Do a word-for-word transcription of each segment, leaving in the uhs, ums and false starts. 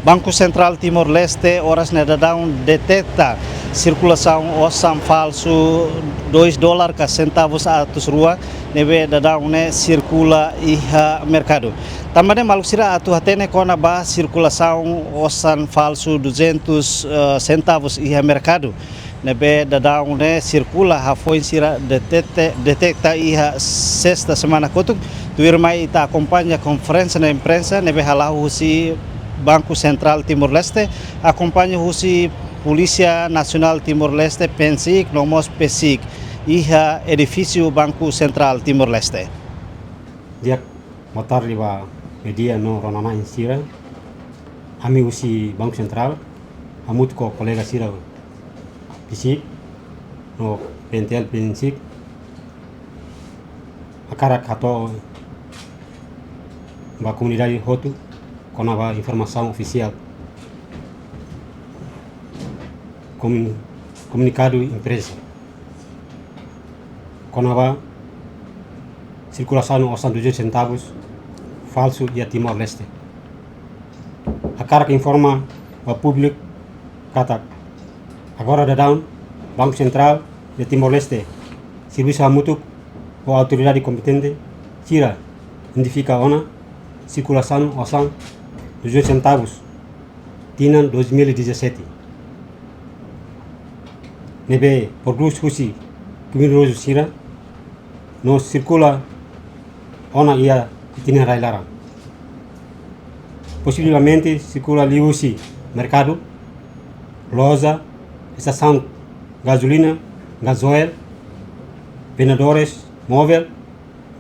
Banku Sentrál Timor-Leste oras ne'e daudaun deteta sirkulasaun osan falsu dois dolar ka sentavus atus rua ne'ebé daudaun ne'e sirkula iha merkadu. Tanba ne'e maluk sira atu hatene kona-ba sirkulasaun osan falsu duzentus, eh, sentavus iha merkadu ne'ebé daudaun ne'e sirkula hafoin sira detete-, deteta iha sesta semana kotuk, tuirmai ita akompaña konferénsia imprensa ne'ebé hala'o husi Banku Sentrál Timor-Leste, akompaña husi Polísia Nasionál Timor-Leste, PNSIK, no mós PSIK, iha edifísiu Banku Sentrál Timor-Leste. Di'ak, boa tarde ba media no rona-na'in sira. Ami husi Banku Sentrál, hamutuk ho kolega sira PSIK, no PNTL, PNSIK, hakarak hato'o ba komunidade hotu kona-ba informasaun ofisiál, komun-, komunikadu imprensa kona-ba sirkulasaun osan duzentus sentavus falsu iha Timor-Leste. Hakarak informa ba públiku katak agora daudaun Banku Sentrál de Timor-Leste servisu hamutuk ho autoridade kompetente sira identifika ona sirkulasaun osan duzentus sentavus tinan dois mil e dezassete ne'ebé prodús husi kriminozu sira no sirkula ona iha ita-nia rai laran. Posivelmente sirkula liuhusi merkadu, loja, estasaun gazolina, gazóil, vendedores, móvel,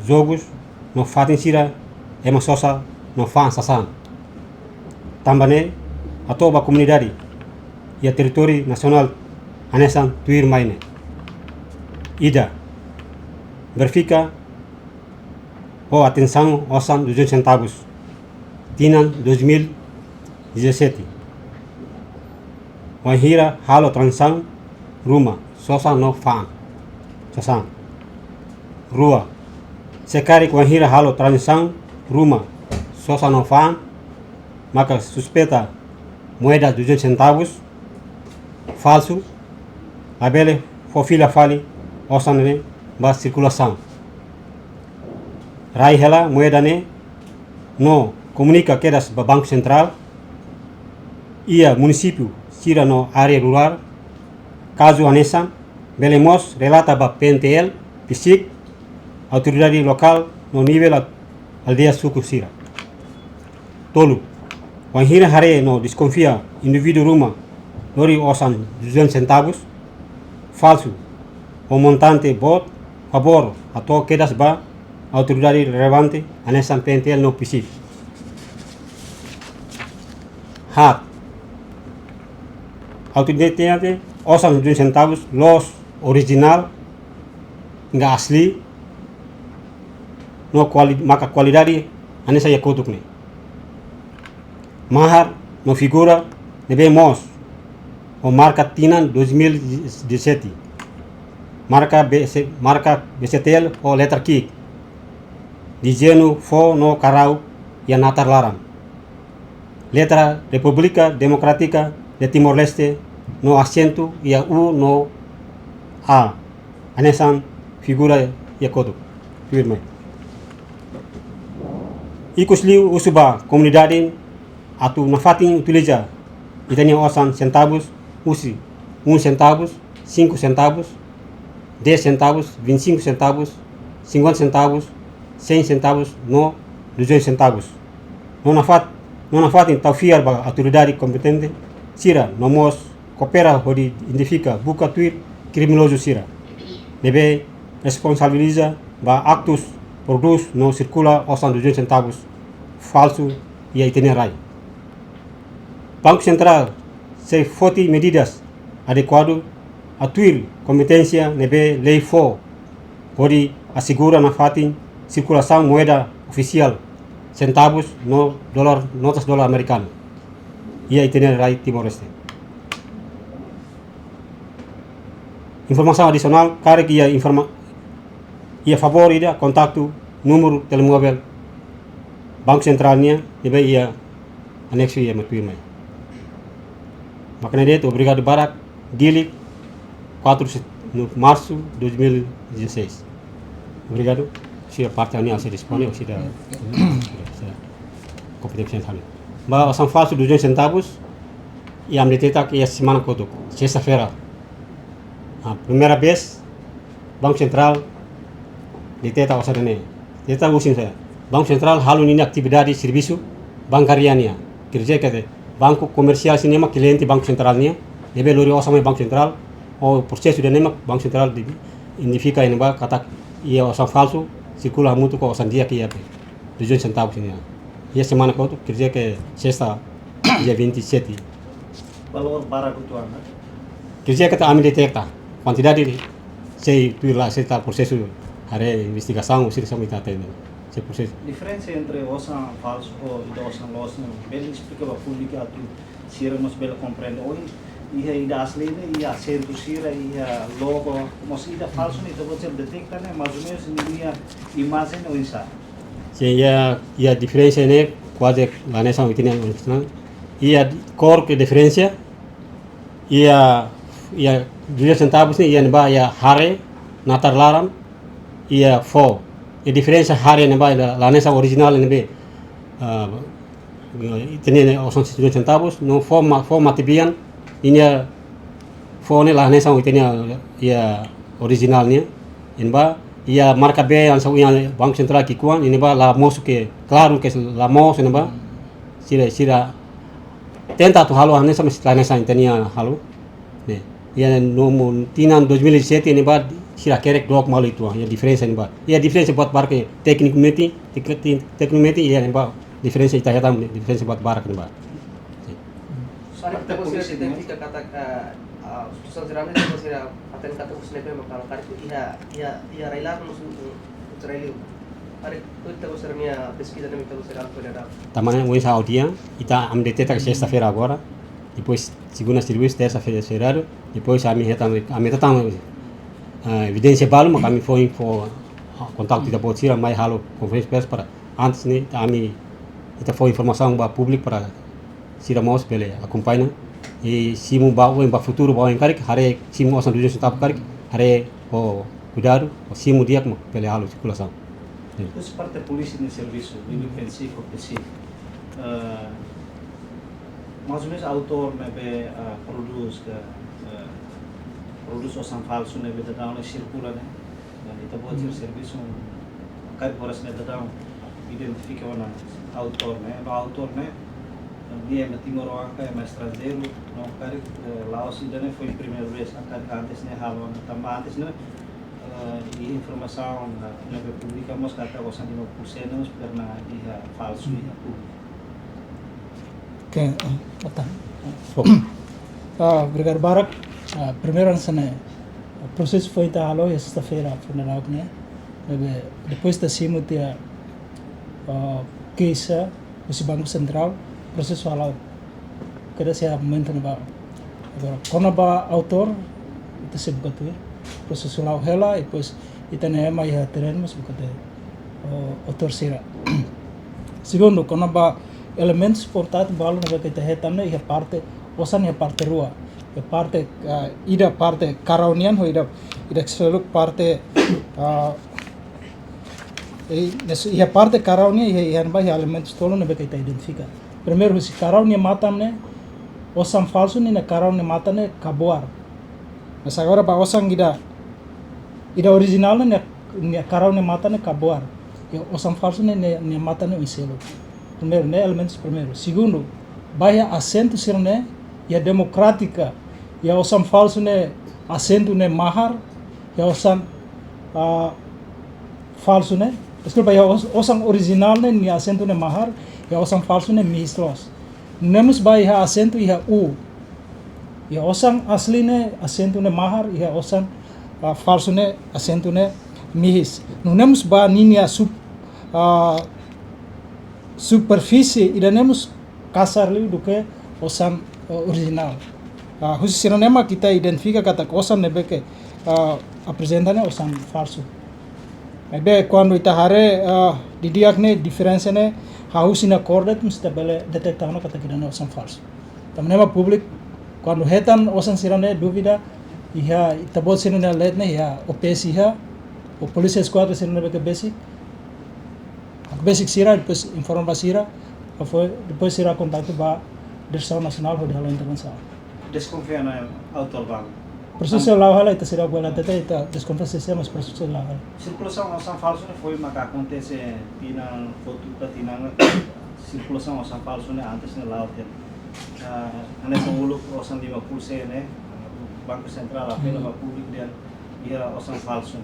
jogus, no fatin sira ema sosa no fa'an sasán. Tanba ne'e hato'o ba komunidade iha territóriu nasionál hanesan tuirmai ne'e. Ida, verifika ho atensaun osan duzentus sentavus tinan dois mil e dezassete. Wainhira halo tranzasaun ruma sosa no fa'an sasán. Rua, se karik wainhira halo tranzasaun ruma sosa no fa'an, maka suspeita moeda duzentus sentavus falsu, labele fó fila fali osan ne'e ba sirkulasaun. Rai hela moeda ne'e no komunika kedas ba Banku Sentrál iha munisípiu sira no área rurál. Kazu hanesan, bele mós relata ba PNTL, PSIK, autoridade lokál no nivel al-, aldeia suku sira. Tolu, wainhira haree no deskonfia indivíduu ruma lori osan duzentus sentavus falsu ho montante boot, favór hato'o kedas ba autoridade relevante hanesan PNTL no PSIK. Haat, atu deteta osan duzentus sentavus loos orijinál, enggak asli, no kuali-, maka kualidade hanesan iha kotuk ne'e. Mahar no figura ne'ebé moos ho marka tinan dois mil e dezassete. Marka B C, marka B C T L ho letra ki'ik. Dezeñu fó no karau iha natar laran. Letra República Democrática de Timor-Leste no asentu iha U no A. Hanesan figura iha kotuk. Tuirmai. Ikusliu husu ba komunidade atu nafatin utiliza ita-nia osan sentavus husi um centavos, cinco centavos, dez centavos, vinte e cinco centavos, cinquenta centavos, cem centavos no duzentos centavos. No nafat-, no nafatin tau fiar ba autoridade kompetente sira no mós koopera hodi identifika, buka tuir kriminozu sira ne'ebé responsabiliza ba aktus prodús no sirkula osan duzentos centavos falsu iha ita-nia rai. Banku Sentrál sei foti medidas adekuadu atu tuir kompeténsia ne'ebé lei fó hodi asegura nafatin sirkulasaun moeda ofisiál, sentavus no dolar, notas dolar amerikanu iha ita-nia rai Timor-Leste. Informasaun adisionál, karik iha informa-, iha favór ida kontaktu númeru telemóvel Banku Sentrál nian ne'ebé iha aneksu iha ema tuirmai. Mak ne'e de'it, obrigadu barak, Dili, quatro de Março de dois mil e dezasseis. Obrigadu. Sira parte ha'u-nia, sei responde, ou sira, sira kompeténsia ha'u-nian. Ba osan falsu duzentos centavos, iha ami deteta iha semana kotuk, sesta-feira. Ah, primeira vez, Banku Sentrál deteta osan ne'e. Deteta husi ne'e. Banku Sentrál halo ninia atividade servisu bankária nian. Quer dizer que banku komersiál sira-ne'e mak kliente Banku Sentrál nian. Ne'ebé lori osan mai Banku Sentrál, ou prosesu ida-ne'e mak Banku Sentrál di-, identifika iha ne'ebá katak iha osan falsu sirkula hamutuk ho osan di'ak iha ne'ebá. Duzentos centavos nian. Iha semana kotuk, quer dizer que sesta, dia vinte e sete. Valór barak uitoan, né? Quer dizer que ami deteta kuantidade, sei tuir lai, sei ita prosesu, haree investigasaun, sei sama ita atende. Sei prosesu. Diferensa entre osan falsu ho ida osan loos ne'e, bele esplika ba públiku atu sira mós bele komprende. Ohin, iha ida asli ne'e, iha asentu sira, iha logo, mós ida falsu ne'e, ita-boot sira deteta ne'e, mais ou menos, ninia imajen oinsá? Sin, iha, iha diferensa ne'e, kuaze la hanesan ita-nia, iha kór ke diferensa, iha, iha duzentos centavos ne'e, iha ne'ebá, iha hare, natar laran, iha fó. Iha diferensa hare ne'ebá, la, la hanesan orijinál ne'ebé, ah, ita-nia ne'e osan duzentos centavos, no fó ma-, fó matebian, ninia fó ne'e la hanesan ita-nia iha orijinál nian. Iha ne'ebá, iha marka B hanesan iha Banku Sentrál ki'ikoan, iha ne'ebá la mosu ke, klaru ke la mosu iha ne'ebá. Sira, sira tenta atu halo hanesan, mais la hanesan ita-nia halo. Ne'e, iha no mo-, tinan dois mil e sete iha ne'ebá sira hakerek dook malu uitoan, iha diferensa iha ne'ebá. Iha diferensa buat barak ke teknikamente, tek-, tek-, teknikamente iha ne'ebá diferensa ita hetan, diferensa buat barak iha ne'ebá. Sin. Parte polísia identifika katak, ah, ah, instituisaun sira-ne'e, sira hatene katak husi ne'ebé mak halo karik iha, iha, iha rai-laran mós, mm, husi rai-li'ur. Karik, ita-boot sira-nia peskiza ne'e, ita-boot sira halo federal. Tanba ne'e, oinsá ha'u dehan, ita ami deteta ke sesta-feira agora, depois segunda servisu, tersa-feira feriadu, depois ami hetan, ami hetan, ah, evidénsia balu, mak ami fó info, ah, kontaktu ita-boot sira, mai halo konferénsia pers para antes ne'e, ita ami, ita fó informasaun ba públiku para sira mós bele akompaña. I simu ba oin, ba futuru ba oin karik, haree simu osan duzentos centavos karik, haree ho kuidadu, ho simu di'ak mak bele halo sirkulasaun. Sin. Husi parte polísia nia servisu, Dili PNC ho PCIC. Eh, mais ou menos autór ne'ebé, eh, prodús ka, eh, prodús osan falsu ne'ebé daudaun ne'e sirkula ne'e. Ita-boot sira servisu, karik oras ne'e daudaun identifika ona autór ne'e, no autór ne'e, nia ema timoroan ka ema estranjeiru, no karik, eh, la'ós ida-ne'e foin primeira vez, karik antes ne'e halo ona, tanba antes ne'e, eh, iha informasaun, eh, ne'ebé publika mós katak osan lima puluh sen ne'e mós pernah iha falsu iha públiku. Oke, eh, otan. Oke. Ah, obrigadu barak. Ah, primeiru hanesan ne'e, prosesu foin ita halo iha sesta-feira, funeral ne'e. Ne'ebé, depois ita simu tiha, ah, keixa husi Banku Sentrál, prosesu hala'o. Kedas iha momentu ne'ebá. Agora, kona-ba autór, ita sei buka tuir. Prosesu la'o hela, depois ita-nia ema iha terrenu mós buka tuir, o, autór sira. Segundu, kona-ba elementus suportante balu ne'ebé ke ita hetan ne'e iha parte, osan iha parte rua. Iha parte, ah, ida parte karau nian ho ida, ida seluk parte, ah, i, ne'e iha parte karau nian iha, iha ne'ebá iha elementus tolu ne'ebé ke ita identifika. Primeiru, husi karau nia matan ne'e, osan falsu ne'e, nia karau nia matan ne'e kaboar. Mais agora ba osan ida, ida orijinál ne'e, nia, nia karau nia matan ne'e kaboar. I osan falsu ne'e, nia, nia matan ne'e oin seluk. Primeiru, ne'e elementus primeiru. Segundu, ba iha asentu sira-ne'e, iha demokrátika, iha osan falsu ne'e, asentu ne'e mahar, iha osan, ah, falsu ne'e, deskulpa, iha os-, osan orijinál ne'e, nia asentu ne'e mahar, iha osan falsu ne'e mihis loos. Nune'e mós ba iha asentu iha U. Iha osan asli ne'e asentu ne'e mahar, iha osan, ah, falsu ne'e asentu ne'e mihis. Nune'e mós ba ninia sup-, ah, superfísie ida-ne'e mós kasar liu duké osan, ah, orijinál. Ah, husi sira-ne'e mak ita identifika katak osan ne'ebé ke, ah, aprezenta ne'e osan falsu. Maibé kuandu ita haree, ah, didi'ak ne'e diferensa ne'e, hahú husi nia kór de'it mós ita bele deteta ona katak ida-ne'e osan falsu. Tanba ne'e mak públiku Kuandu hetan osan sira-ne'e dúvida, iha ita-boot sira-nia leet ne'e iha O P S iha, ou polísia eskuadra sira ne'ebé ke besik, hakbesik sira, depois informa ba sira, fó, depois sira kontaktu ba Diresaun Nasionál hodi halo intervensaun. Deskonfia ona autór balu. Prosesu la'o hela, ita sira bele hatete ita deskonfia sé-sé, mas prosesu la'o hela. Sirkulasaun osan falsu ne'e foin maka akontese tinan kotuk ka tinan, sirkulasaun osan falsu ne'e antes ne'e la'o tiha. Ah, hanesan uluk osan lima puluh sen ne'e, ah, Banku Sentrál apela ba públiku dehan iha osan falsu.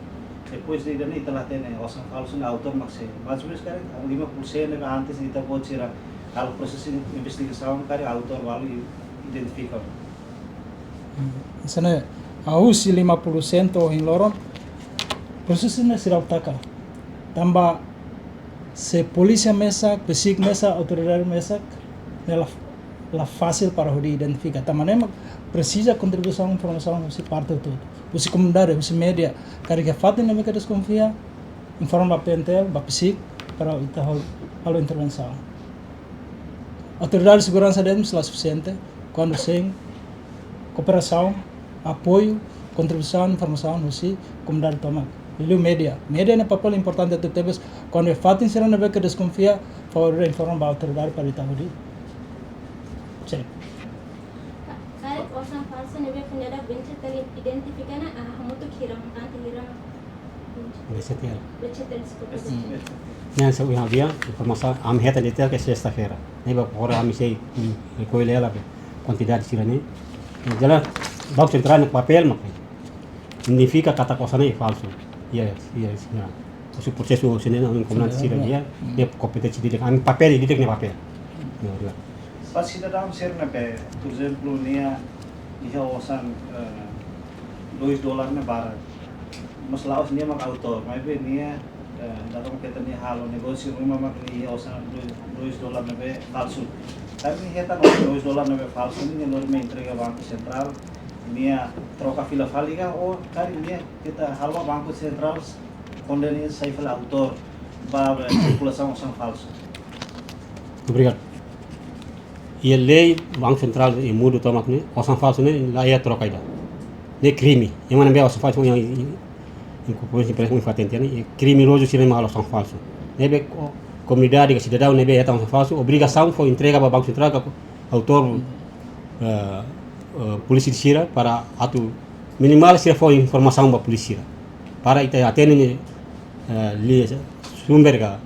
Depois de ida-ne'e ita la hatene osan falsu ne'e autór mak sé. Mais ou menus karik lima puluh sen ne'e antes ita-boot sira halo prosesu investigasaun karik autór balu i-, identifika. Hmm, hanesan ne'e, husi lima puluh sen to'o ohin loron, prosesu ne'e seidauk taka. Tanba se polísia mesak, besik mesak, autoridade mesak, ne'e la, la fasil para hodi identifika. Tanba ne'e mak presiza kontribuisaun, informasaun husi parte hotu-hotu. Husi komunidade, husi média, karik iha fatin ne'ebé ke deskonfia, informa ba P N T L, ba besik, para ita hal-, halo intervensaun. Autoridade seguransa de'it mós la sufisiente, kuandu sein kooperasaun, apoiu, kontribuisaun, informasaun husi komunidade tomak. Liuliu média. Média nia papél importante tebes, kuandu iha fatin sira ne'ebé ke deskonfia, favór informa ba autoridade para ita hodi. Sin. Ka-, karik osan falsu ne'ebé foin dada B C T L identifika ona, ah, hamutuk hira, montante hira. B C T L. B C T L, deskulpa, B C T L. Hmm. Ne'e hanesan ohin ha'u dehan, informasaun, ami hetan de'it tiha ke sesta-feira. Ne'ebé agora ami sei, hmm, rekolla hela be kuantidade sira-ne'e. Ne'e jelas, Banku Sentrál nia papél mak identifika katak osan ne'e falsu. Iha, iha, iha. Husi prosesu sira-ne'e, ami komunidade sira, iha, hmm, nia kompeténsia di'ak, ami papél di'ak, nia papél. Ya, ya. Ba sidadaun sira ne'ebé, por ezemplu, nia iha osan, eh, dois dólar ne'e barak. Mas la'ós nia mak autór, maibé nia, eh, dala ruma katak nia halo negósiu ruma mak nia iha osan dois, dois dólar ne'ebé falsu. Karik nia hetan osan dois dólar ne'ebé falsu ne'e, nia lori mai entrega Banku Sentrál, nia troka fila fali ka, ou karik nia katak halo Banku Sentrál kondena nia sai fali autór ba, ba sirkulasaun osan falsu. Obrigadu. Iha lei Banku Sentrál iha mundu tomak ne'e, osan falsu ne'e la iha troka ida. Ne'e krime. Ema ne'ebé osan falsu yang, yang, yang kompromisi presu info atente ne'e, kriminozu sira mak halo osan falsu. Ne'ebé ko-, komunidade ka sidadaun ne'ebé hetan osan falsu, obrigasaun fó entrega ba Banku Sentrál ka autór, eh, eh, polísia sira para atu minimal sira fó informasaun ba polísia sira. Para ita hatene ne'e, eh, lia sumber ka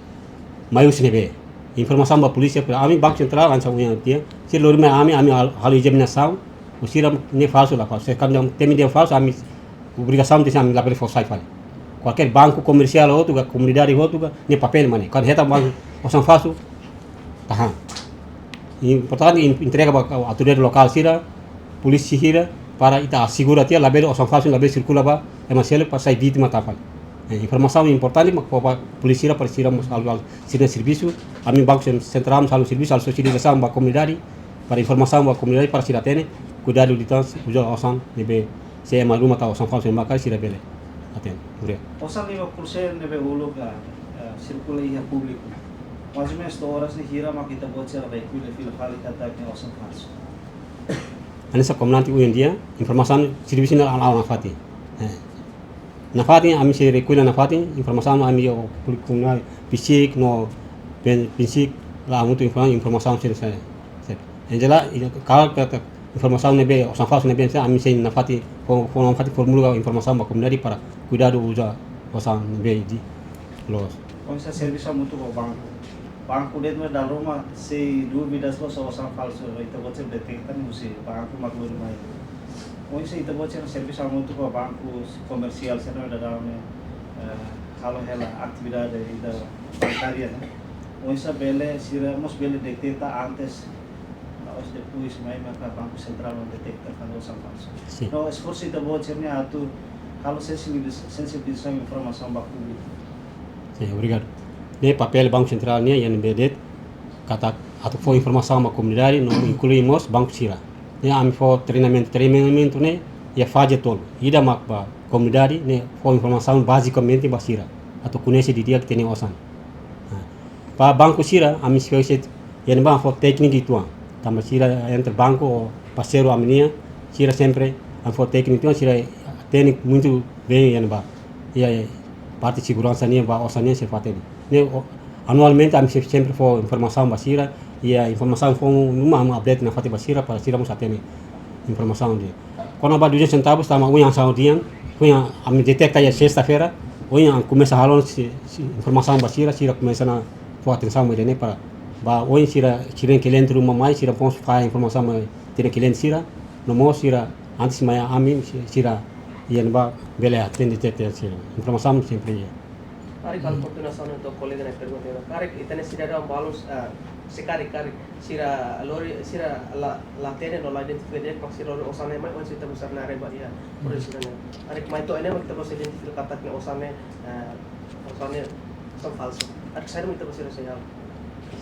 maius ne'ebé. Informasaun ba polísia, para ami Banku Sentrál, hanesan ohin dehan, sira lori mai ami, ami hal-, halo examinasaun, ou sira ne'e falsu la falsu. Se kan temi dehan falsu, ami obrigasaun tenke ami labele fó sai fali. Kualkér banku komersiál hotu ka, komunidade hotu ka, nia papél mak ne'e. Kuandu hetan banku osan falsu, tahan. Importante in-, entrega ba autoridade lokál sira, polísia sira, para ita asegura tiha labele osan falsu labele sirkula ba ema seluk para sai vítima tan fali. Eh, informasaun importante mak fó ba polísia sira para sira mós halo, halo sira-nia servisu, ami Banku Sen-, Sentrál mós halo servisu, halo sosializasaun ba komunidade, para informasaun ba komunidade para sira hatene, kuidadu liután uza osan ne'ebé se ema ruma tau osan falsu ne'e maka sira bele hatene. Obrigadu. Osan lima puluh sen ne'ebé uluk, ah, ah, sirkula iha públiku. Mais ou menus to'o oras ne'e hira mak ita-boot sira rekolla fila fali katak ne'e osan falsu. Hanesan komandante ohin dehan, informasaun servisu ne'e la'o, la'o nafatin. Eh. Nafatin, ami sei rekolla nafatin, informasaun ami iha públiku na besik no pen-, besik, la hamutuk informa-, informasaun sira, sira. Sira. Yang jelas, i-, kalau kata informasaun ne'ebé, osan falsu ne'ebé, sira, ami sei nafatin, fó, fó nafatin formula informasaun ba komunidade para kuidadu uza osan ne'ebé di los. Oinsá servisu hamutuk ho banku. Banku de'it mak dala ruma sei dúvidas loos osan falsu, ita-boot sira detekta ne'e husi banku mak lori mai. Oinsá ita-boot sira servisu hamutuk ho banku komersiál sira daudaun ne'e, eh, halo hela atividade ida bankária ne'e. Oinsá bele sira mós bele detekta antes, la'ós depois mai maka Banku Sentrál mak detekta kuandu osan falsu. Sin. No esforsu ita-boot sira ne'e atu halo sensibiliz-, sensibilizasaun informasaun ba públiku. Sin, obrigadu. Ne'e papél Banku Sentrál nian, iha ne'ebé de'it, katak atu fó informasaun ba komunidade, no inklui mós banku sira. Ne'e ami fó treinamentu, treinamentu ne'e iha faze tolu. Ida mak ba komunidade, ne'e fó informasaun bazikamente ba sira. Atu koñese didi'ak ita-nia osan. Ah. Ba banku sira, ami sei, sei, iha ne'ebá fó tékniku uitoan. Tanba sira entre banku ho parseiru ami-nian, sira sempre ami fó tékniku, entaun sira hatene muitu bem iha ne'ebá. Iha parte seguransa nian ba osan nian sira fó hatene. Ne'e o-, anualmente ami se-, sempre fó informasaun ba sira, iha informasaun foun ruma ami update nafatin ba sira para sira mós hatene informasaun ne'e. Kona-ba duzentus sentavus tanba ohin hanesan ohin, ohin ami deteta iha sesta-feira, ohin ami komesa halo si, si informasaun ba sira, sira komesa ona fó atensaun ba ida-ne'e para ba ohin sira, sira-nia kliente ruma mai, sira mós fó informasaun mai sira-nia kliente sira, no mós sira antes mai ami, si-, sira iha ne'ebá bele hatene deteta sira. Informasaun sempre iha. Karik halo kontinuasaun hotu kolega nia pergunta, karik ita-nia sidadaun balu, ah, se karik, karik sira lori, sira la, la hatene no la identifika di'ak mak sira lori osan ne'e mai, oinsá ita-boot sira-nia haree ba iha prosesu ne'e. Karik mai to'o ne'e mak ita-boot sira identifika katak ne'e osan ne'e, eh, osan ne'e osan falsu. Karik saida mak ita-boot sira sei halo?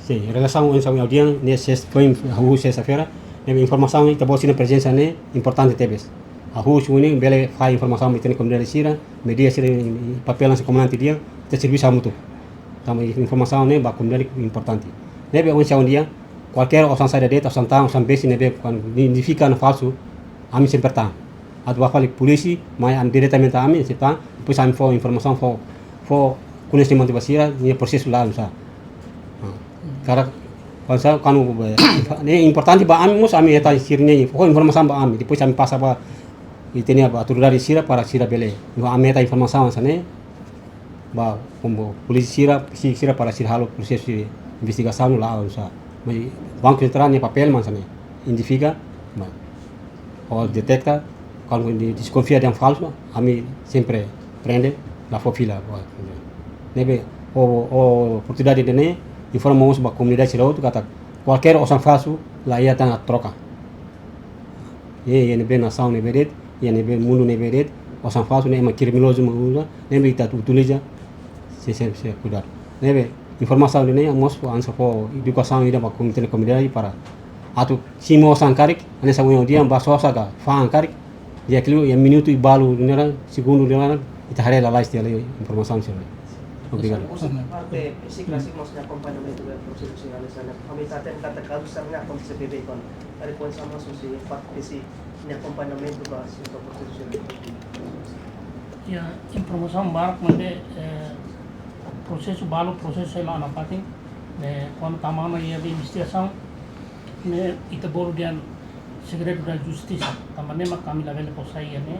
Sin, relasaun ohin hanesan ohin, ne'e ses-, foin hahú sesta-feira, ne'e informasaun ita-boot sira-nia prezensa ne'e importante tebes. Hahú husi ne'e bele fó informasaun ba ita-nia komunidade sira, media sira, papél hanesan komandante dehan, ita servisu hamutuk. Tanba informasaun ne'e ba komunidade importante. Ne'ebé ohin hanesan ohin, kualkér osan saida de'it, osan tan, osan besik ne'ebé kuandu identifika ona falsu, ami sempre tahan. Atu bá fali polísia, mai ami diretamente ami, se tan, depois ami fó informasaun, fó, fó koñesimentu ba sira, ne'e prosesu la'o oinsá. Ah, karik, kuandu sa, kuandu, eh, ne'e importante ba ami mós, ami hetan sira-nia, fó informasaun ba ami, depois ami pasa ba, ita-nia ba autoridade sira para sira bele. No ami hetan informasaun hanesan ne'e, ba, komu polísia sira, si-, sira para sira halo prosesu investigasaun la'o oinsá. Maibé Banku Sentrál nia papél mak hanesan ne'e, identifika, ba, ho deteta, kuandu deskonfia dehan falsu, ami sempre prende, la fó fila, ba. Ne'ebé, ho, ho oportunidade ida-ne'e, informa mós ba komunidade sira hotu katak kualkér osan falsu, la iha tan atu troka. Iha, iha ne'ebé nasaun ne'ebé de'it, iha ne'ebé mundu ne'ebé de'it, osan falsu ne'e ema kriminozu mak uza, ne'ebé ita atu utiliza, sei, sei, sei kuidadu. Ne'ebé informasaun ne'e mós fó hanesan fó edukasaun ida ba komunidade, komunidade para atu simu osan karik, hanesan ohin dehan ba sosa ka fa'an karik, iha kilo, iha minutu ida balu ne'e laran, segundu ne'e laran, ita haree lalais tiha lai informasaun sira. Obrigadu. Husi parte psikolojia mós nia akompañamentu ba prosesu sira hanesan ne'e. Ami hatene katak kazu sira-ne'e akontese beibeik ona. Karik oinsá mós husi parte psi nia akompañamentu ba sira prosesu sira. Ya, informasaun barak mak ne'e, eh, prosesu balu, prosesu sei la'o nafatin, ne'e, kuandu tama ona iha be investigasaun, ne'e ita bolu dehan segredu da justisa, tanba ne'e mak ami labele fó sai iha ne'e,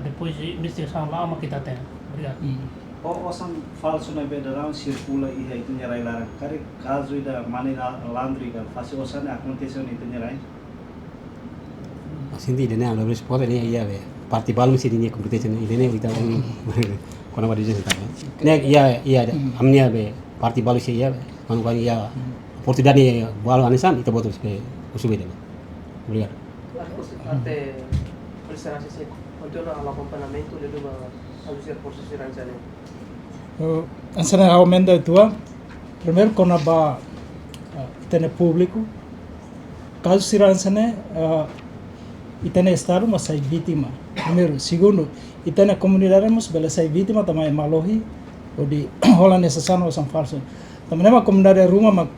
depois de investigasaun la'o mak ita hatene. Obrigadu. Hmm. Ho osan falsu ne'ebé daudaun sirkula iha ita-nia rai laran. Karik kazu ida money la-, laundry ka fase osan ne'e akontese ona iha ita-nia rai? Sente ida-ne'e, ami la bele suporta, ne'e iha be parte balu mós sira-nia kompeténsia, ne'e ida-ne'e ita un kona-ba duzentus sentavus. Ne'e iha, iha, hmm, ami-nia be parte balu sira iha be, kuandu, kuandu iha, hmm, oportunidade balu hanesan, ita-boot mós be husu be ida-ne'e. Obrigadu. Parte polísia sira sei kontinua halo akompañamentu liuliu ba kazu sira prosesu sira hanesan ne'e. Eh, hanesan ne'e ha'u aumenta tua, primeiru kona-ba, eh, ita-nia públiku. Kazu sira hanesan ne'e, eh, ita-nia estadu mak sai vítima. Primeiru, segundu, ita-nia komunidade mós bele sai vítima tanba ema lori hodi hola ne'e sasán osan falsu. Tanba ne'e mak komunidade ruma mak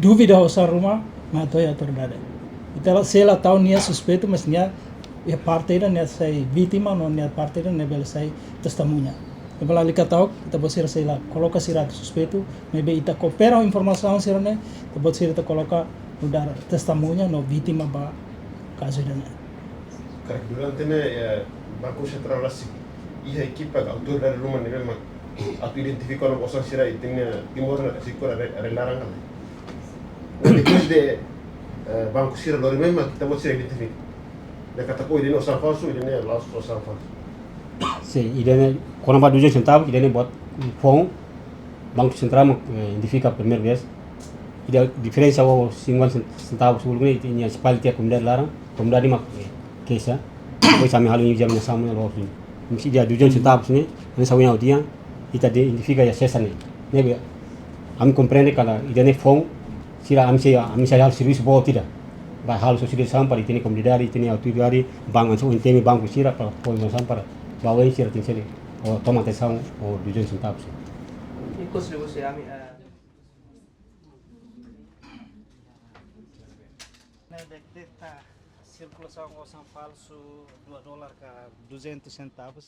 dúvida osan ruma, mai to'o iha autoridade. Ita la, sei la tau nia suspeitu, mas nia, iha parte ida nia sai vítima, no nia parte ida nia bele sai testemuña. Ita bele lalika ta'uk, ita-boot sira sei la koloka sira atu suspeitu, maibé ita koopera ho informasaun sira-ne'e, ita-boot sira ita koloka nu'udar testemuña no vítima ba kazu ida-ne'e. Karik durante ne'e, eh, Banku Sentrál rasik iha ekipa ka autoridade ruma ne'ebé mak atu identifika ona osan sira iha ita-nia Timor ne'e, sira iha rai, rai laran ka lae. Depois de, eh, banku sira lori mai mak ita-boot sira identifika. Dehan katak ida-ne'e osan falsu, ida-ne'e la'ós osan falsu. Sin, ida-ne'e kona-ba duzentus sentavus, ida-ne'e buat foun, Banku Sentrál mak, eh, identifika primeira vez. Ida diferensa ho sinkuenta sentavus uluk ne'e, ita-nia espalla tiha komunidade laran, komunidade mak, eh, keixa. Depois ami halo iha examinasaun ne'e loos. Mas ida duzentus sentavus ne'e, hanesan ohin ha'u dehan, ita identifika iha sesta ne'e. Ne'ebé ami komprende katak ida-ne'e foun, sira ami sei, ami sei halo servisu boot ida. Ba halo sosializasaun para ita-nia komunidade, ita-nia autoridade, banku, hanesan ohin temi banku sira, para fó informasaun para ba oin sira tenke ser, o toma atensaun ho duzentus sentavus. Ikus liu se ami, eh, Ne'e deteta sirkulasaun osan falsu dua dolar ka duzentus centavos.